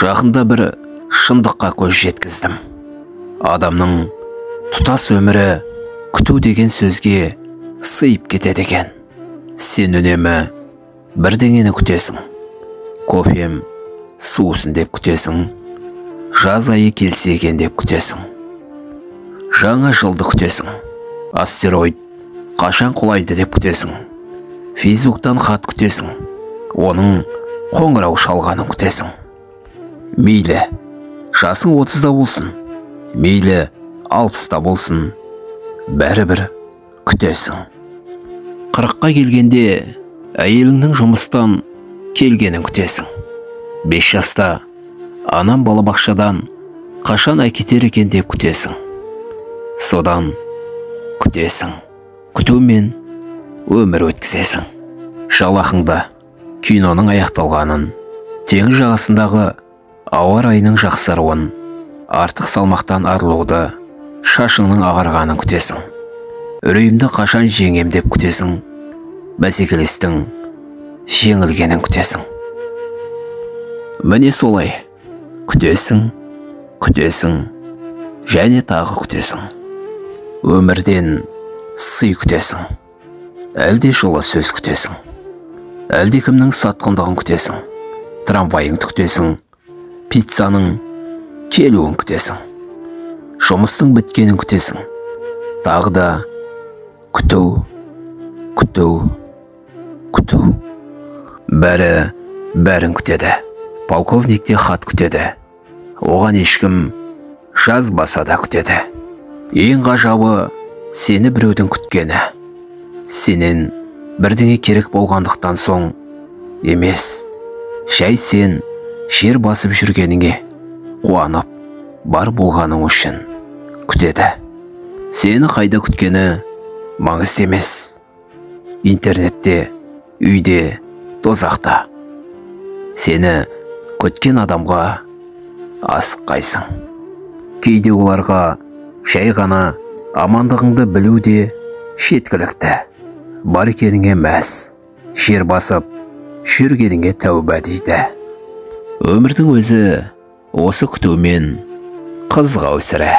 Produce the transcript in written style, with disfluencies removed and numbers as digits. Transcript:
Жақында бір шындыққа көз жеткіздім. Адамның тұтас өмірі күту деген сөзге сыйып кетеді екен. Сен үнемі бірдеңені күтесің. Кофем суысын деп күтесің. Жаз айы келсе екен деп күтесің. Жаңа жылды күтесің. Астероид қашан құлайды деп күтесің. Фейсбуктан хат күтесің. Оның қоңырау шалғанын күтесің. Мейлі, жасың 30-да болсын, мейлі 60-та болсын, бәрібір күтесің. 40-қа келгенде әйеліңнің жұмыстан келгенін күтесің. 5 жаста анам балабақшадан қашан әкетер екен деп күтесің. Содан күтесің. Күтумен өмір өткізесің. Жалақыңда киноның аяқталғанын, теңіз жағасындағы ауа райының жақсаруын, артық салмақтан арылуды, шашыңның ағарғанын күтесің. Үрейімді қашан жеңем деп күтесің. Бәсекелестің жеңілгенін күтесің. Міне солай күтесің, күтесің, және тағы күтесің. Өмірден сый күтесің. Әлде жылы сөз күтесің. Әлде кімнің сатқындығын күтесің. Трамвайыңды күтесің. Пиццаның келуін күтесің. Жұмыстың біткенін күтесің. Тағы да күту, күту, күту. Бәрі бәрін күтеді. Полковник те хат күтеді. Оған ешкім жазбаса да күтеді. Ең ғажабы сені біреудің күткені. Сенен бірдеңе керек болғандықтан соң емес, жай сен жер басып жүргеніңе қуанып бар болғаның үшін күтеді. Сені қайда күткені маңызды емес. Интернетте, үйде, тозақта. Сені күткен адамға асыққайсың. Кейде оларға жай ғана амандығыңды білу де жеткілікті. Бар екеніңе мәз, жер басып жүргеніңе тәуба дейді. Өмірдің өзі осы күтумен қызық ау сірә.